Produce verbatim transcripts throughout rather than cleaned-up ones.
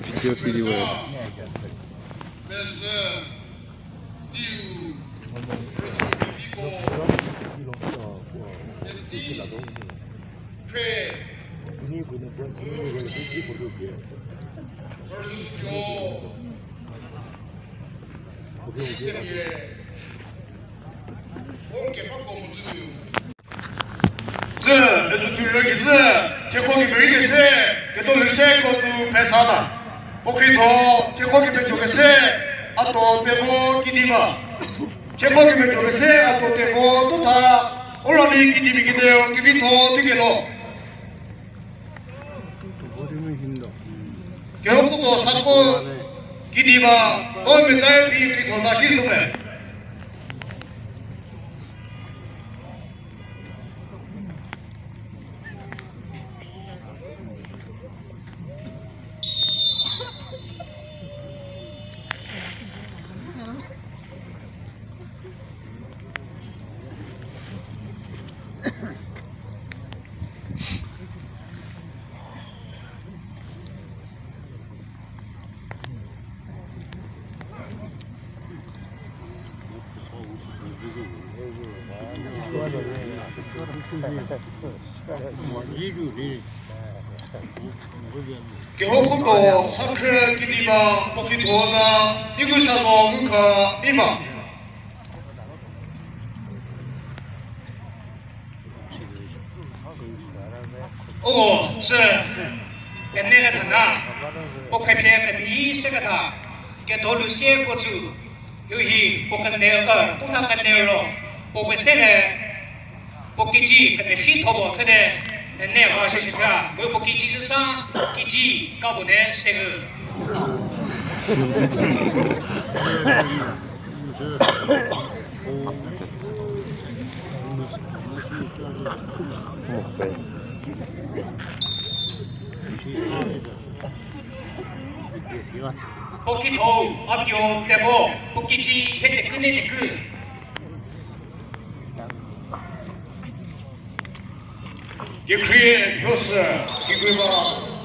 Video, video. Tsü, Ezutu Rügizü, Chiekhokemeriekese, Ketholuse Kotu Phesana. Puo khrietho, Chiekhokemejokese, Ato Tevo Kidima. Chiekhokemejokese, Ato Tevo Tutha, Orali Kidimia kede, kevitho tuokelo. Kehoupuotuo Sako Kidima, o mezai phi khrietho za ki zhü me. Kehoupuotuo Sakhrü Kidima, puo khrietho za, Nikusazo Ngukha Pima. O, tsü, kene kethana, puo khepie kemeyie se ketha, Ketholuse Kotu, u hi, puo kene, eh, puo tha kene ro, puo pese ne, puo kiji kemephi thobo thede, ne va sheshü pha, mu puo kiji züsa, kiji ka bu ne se ü. Puo khrietho, Ato Tevo, puo kiji hie tekü ne tekü. Kekhrie Joshua Kigwema,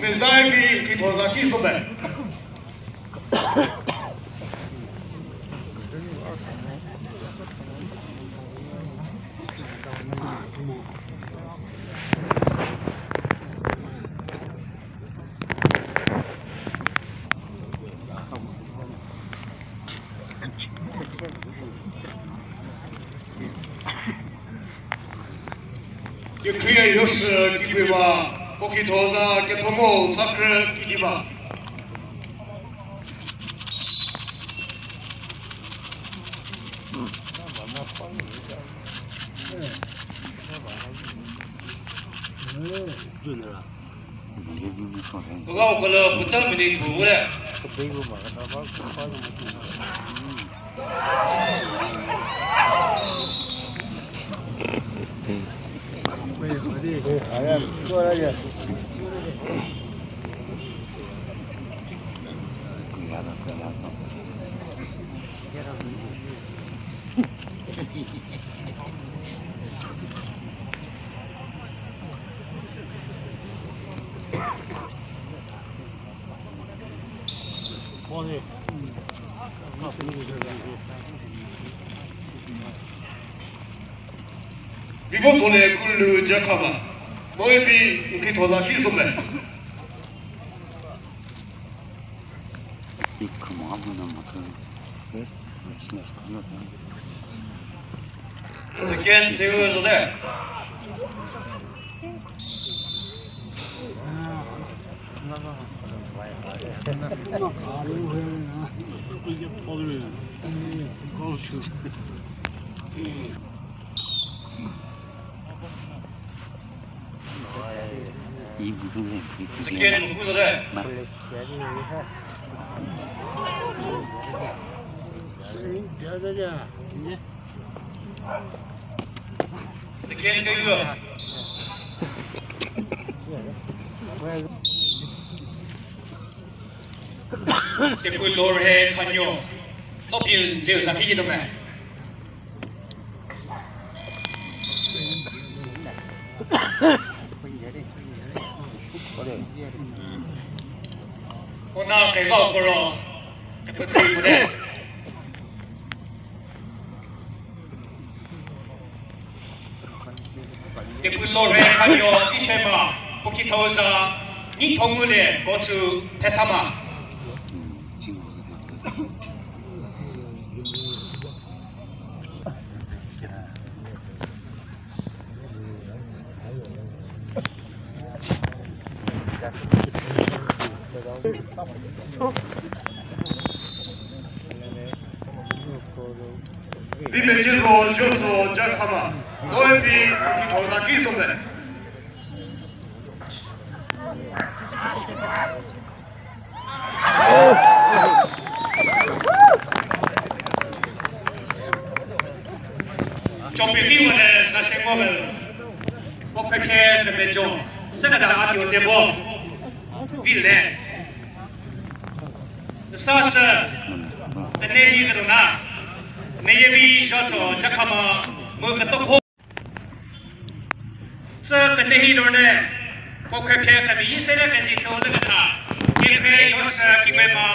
mezai phi khrietho za ki zhü me. Kekhrie Joshua Kigwema, puo khrietho za Kethomo Sakhrü Kidima. Puo la puo la puo ta mini puo le. Vivo Tsole Kulu Jakhama, Moebi, Nkithoza Kizome. Second, Seu Zode. Tepui lor he khanyo. Topil zeu sa ki dome. Ona kegau koro, kepethu pude. Kepu lore khayo Isema, puo kithou za, nyi thongu le kotsü thesama. Di mecie zo, zho zo, ja khama. Oi pi, ki thau za ki zo me. Chopie ki wane za se ngo me. Puo khe khe kemejo, se keda a tuo tebo. Vile. Sa tsü, kene hi kedona. Meyievi zho zo, ja khama, mu ketokho. Sü kene hi dorne, puo khe khe kemeyie se le kezi thou le ketha. Kekre yo sü kikwe ma,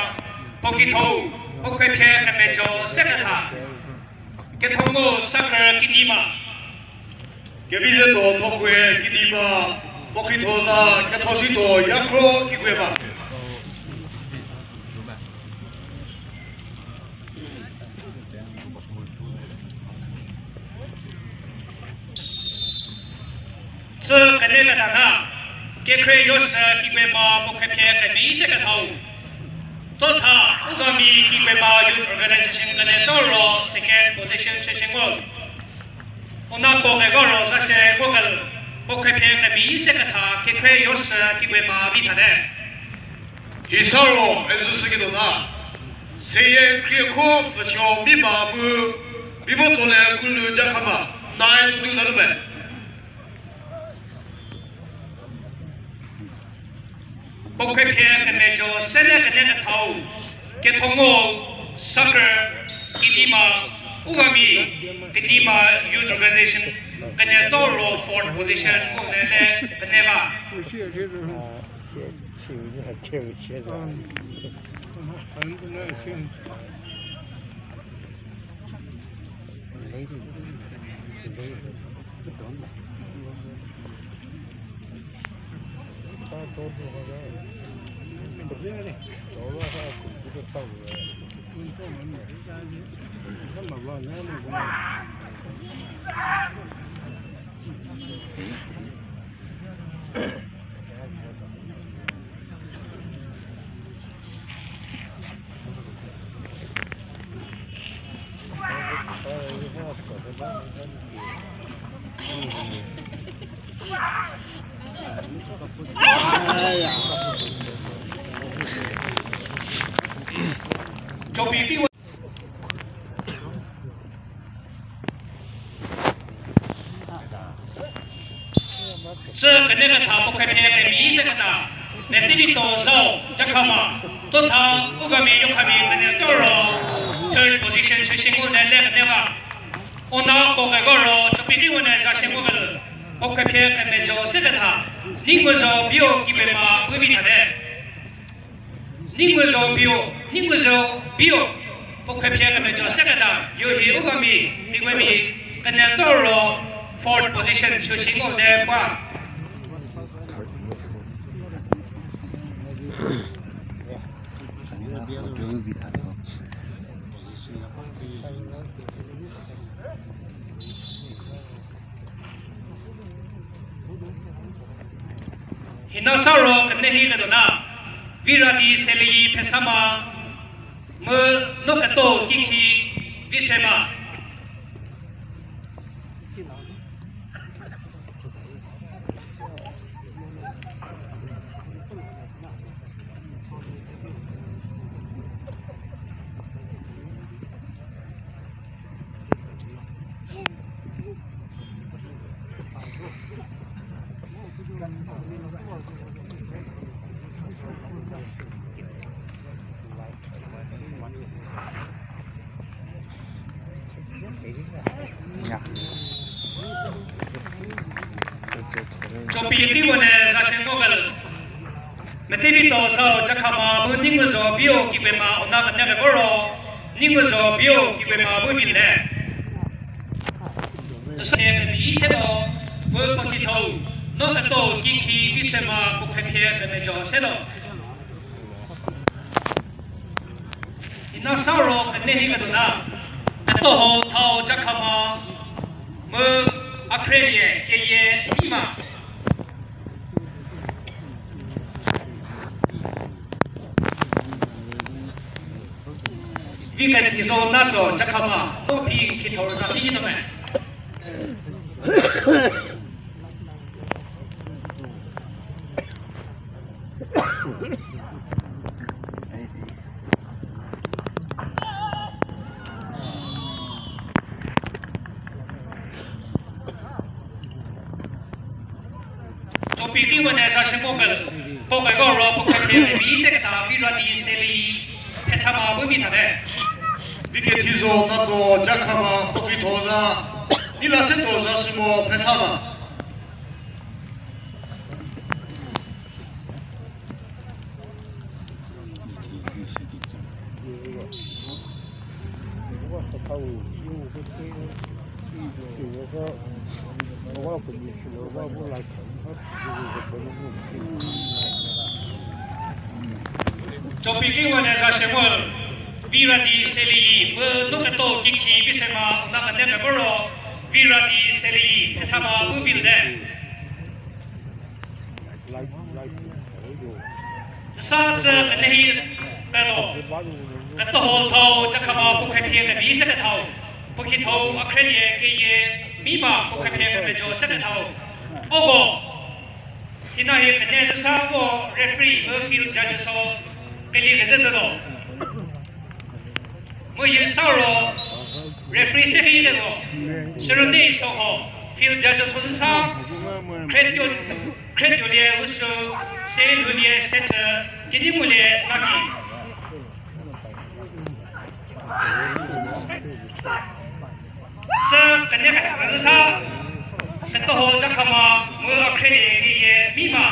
puo kithou, puo khe khe kemejo se ketha. Ketho mo sakre kidi ma. Kevi ze to thokwe kidi ma, puo kithou za, ketho si to, yakro kikwe ma. Sü kene ketha na, kekre yo sü kikwe ma puo khe khe kemeyie se kethau. Totha, u gami kikwe ma youth organization kene toro second position chü se ngo. Ona puo kegoro za se ngo kel, puo khe khe kemeyie se ketha, kekre yo sü kikwe ma vi thate. Isaro ezü sü kidona. Seyie krie kho pfhüsio mi ba mu, bibo tsole kulu ja khama, nai tutu na lube. Puo khe khe kemejo se le kene kethau, ketho ngo, sakre, kidi ma, u gami, kidi ma youth organization, kene toro fourth position, ko le le, kene ba. Chopie ki wa. Sü kene ketha puo khe pie kemeyie se ketha. Netivi to zau, ja khama. Totha, u gami yo khami kene toro. Third position chü se ngo le le kene ba. Ona ko kegoro, Chopie ki wa ne za se ngo kel. Puo khe pie kemejo se ketha. Ni ngo zo bio ki be ma, u bi thate. Ni ngo zo bio, ni ngo zo bio. Puo khe pie kemejo se ketha, yo hi u gami, hi gami, kene toro fourth position chü se ngo le ba. Hina sa ro kene hi kedona, Viradi Seleyi Phesama, mu Noketo Kikhi Viswema. Chopie ki wa ne za se ngo kel. Tevito Zhao Jakhama mu Ninguzho Bio Kikwema ona kene kevoro, Ninguzho Bio Kikwema bu vile. Süsü kemeyie se no, mu puo kithou, no keto kikhi Viswema puo khepie kemejo se no. Ina sa ro kenehi ketuo na, Ketoho Thau Jakhama, mu a khrelie keyie Mima. Vikethi Zo Natso Jakhama, no phi kithou za phi no me. Topi ki wene za shimo ke, ko ke ko ro ko ke ke bi se ke ta bi ra di se li, ke sa ma bu mi ta de. Vikethi Zo Natso Jakhama ko ki tho za, ni la se to za shimo ke sa ma. Topi ki wene za shimo, Viradi Seli, mu no keto kikhi bi se ma, na kane ke boro, Viradi Seli, ke sa ma bu vi de. Sa tsü kenehi keto, Ketoho Thau Jakhama puo khepie kebi se kethau, puo kithou a khrelie keyie Mima puo khepie kemejo se kethau. Oko, ina hie kene zü sa ko referee mu field judges ho keli kezü tuo. Mu yin sa ro, referee se ki liro, sürü nei so ho, field judges ko sa, kretio, kretio lie usu, se lu lie se tsü, kini mu lie naki. Sü kene keze sa, Ketoho Jakhama, mu a khrelie keyie Mima,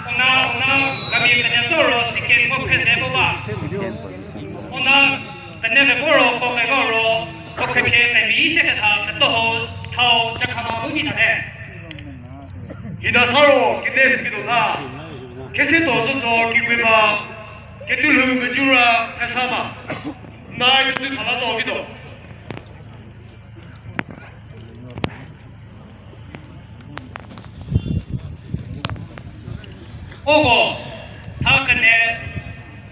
ona, ona, gami kene toro second ko phre de bo ba. Ona, kene kevoro, ko kevoro, ko khepie kebi se ketha, Ketoho Thau Jakhama bu mi ta de. Hida sa ro, kide se ki do ta. Kese to zo zo ki kwe ba, ketu lu mejura, kesa ma. Na ketu thala zo ki do. Oko, tha kene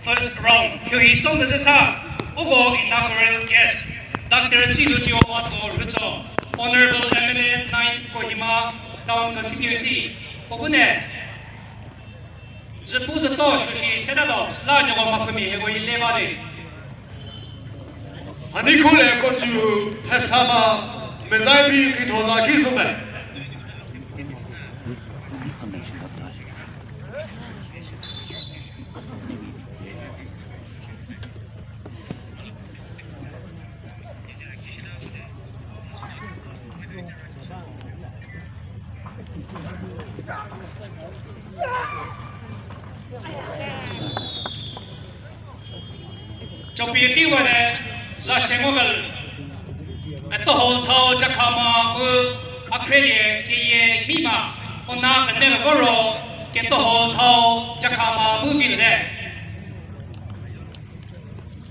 first round, kyohi tsong de sa, oko inaugural guest, Doctor Tsilutio Watso Rütso, Honorable M L A, ninth Kohima Town Constituency, ko bu ne, züpu züto shoshi seta do, la nyoko makhumi heko ile ba de. Ani khole kochu phesama mezai bi kitho za ki zo me. Chopie tiwa le za shemo bel, Ketoho Thau Jakhama mu a khrelie keyie Mima, ona kene voro Ketoho Thau Jakhama mu vile.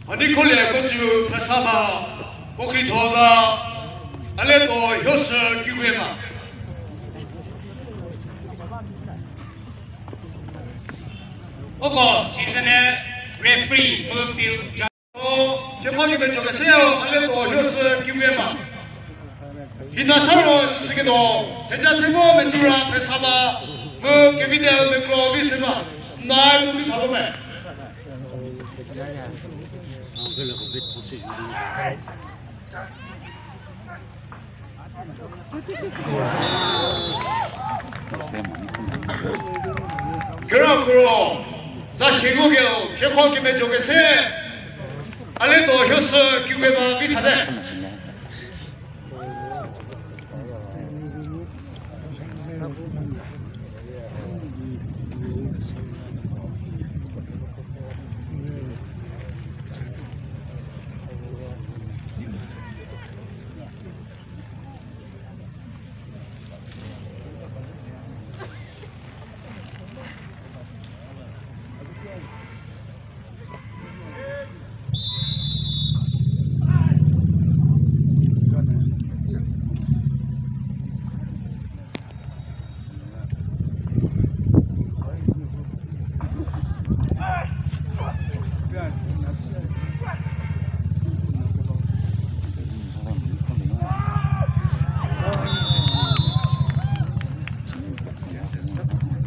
Ani khole kochu phesama, ko kitho za, a le to hiosü kiwe ma. Oko, chisene referee mu field judge. O, kepha ki pecho keseo, a le to hiosü kiwe ma. Hina sa ro sikedo, theja semo mejura phesama, mu kevide mekro vi sema, nai mu vi thalo me. Kera kuro, za shingu keo, shekho kimejo kese, a le to hiosü kiwe ma vi thate.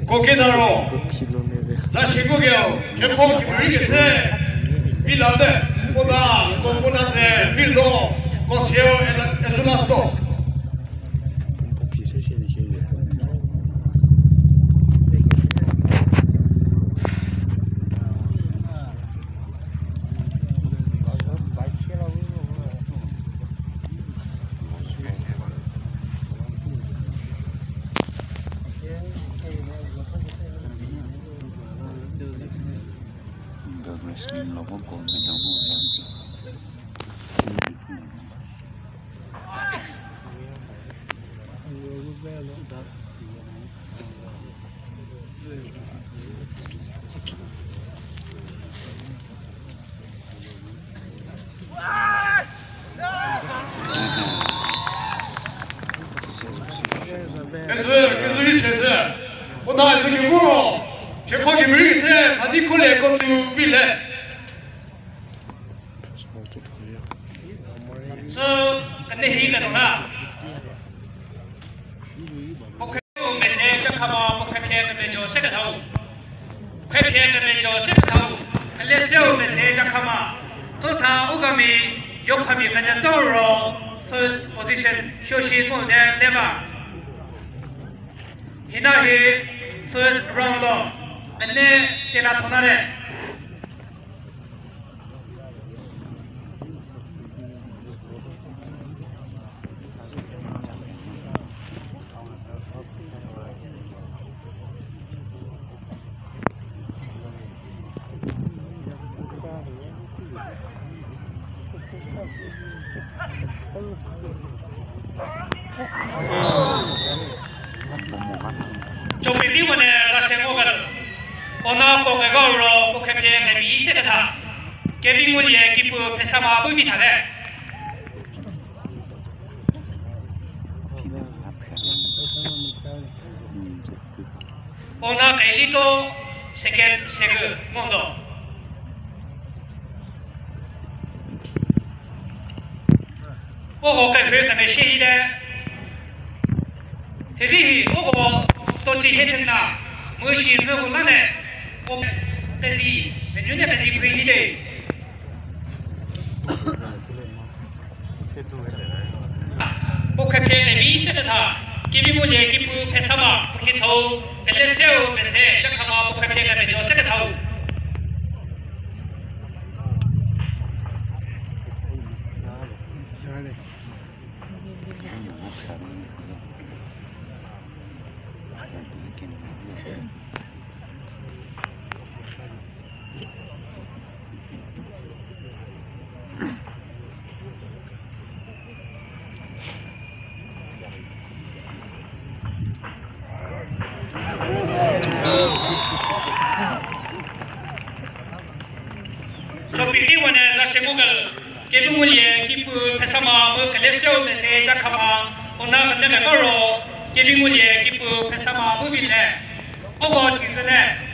Ko kedaro. Za shie ko keo, kepho kemeri kese. Pila de, ko da, ko ko da ze, pilo, ko seo, ezuna sto. Kezü, kezü rei sesü. Puo na kezü kevuro. Kepho kemeri se, hadi khole ko tu vile. Sü, kene hi ketuo na. Puo khrieu mese cakhama puo khriepie kemejo se kethau. Khriepie kemejo se kethau. Kele seu mese cakhama. Totha ugami yokhami kene toro first position. Shoshi mo de leva. Hina hi first round lo. Ene tela thonare. Chopie di mone ra se ngo ga. Ona puo kegau ro puo khriepie kemi se ketha. Kevingulie kipu phesama bu mi thale. Ona kelito second segu mondo. Uko kekhrü kemeshie hi te. Hivi hi uko toci hethena mu shi mhüko la ne. Uko pezi, menuo ne pezi phrü hi te. Puo khriepie kevi se ketha, kevi ngulie kipu phesama, puo khriethou, kele seu mese, cakhama puo khriepie kemejo se kethau. Chopie di mone za se ngo ga. Kevi ngulie kipu phesama mu kele seu mese cakhama, ona kene mema ro, kevi ngulie kipu phesama mu vile. Uko cizü ne.